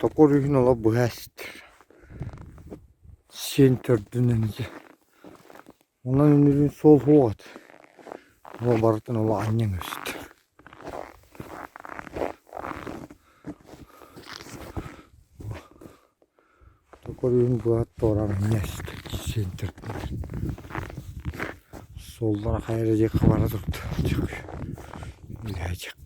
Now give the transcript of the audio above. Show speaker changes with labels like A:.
A: Токур үһүн олох быһа эстэр. Сиэн төрдүнэн ити. Онон үнүрүүн суол суох этэ. Ол барытын олох анньан кэбистэ. Токур үһүн быһа туораан анньа эстэ сиэн төрдүнэн. Суоллара хайа эрэ диэки бара турда. Илээчик.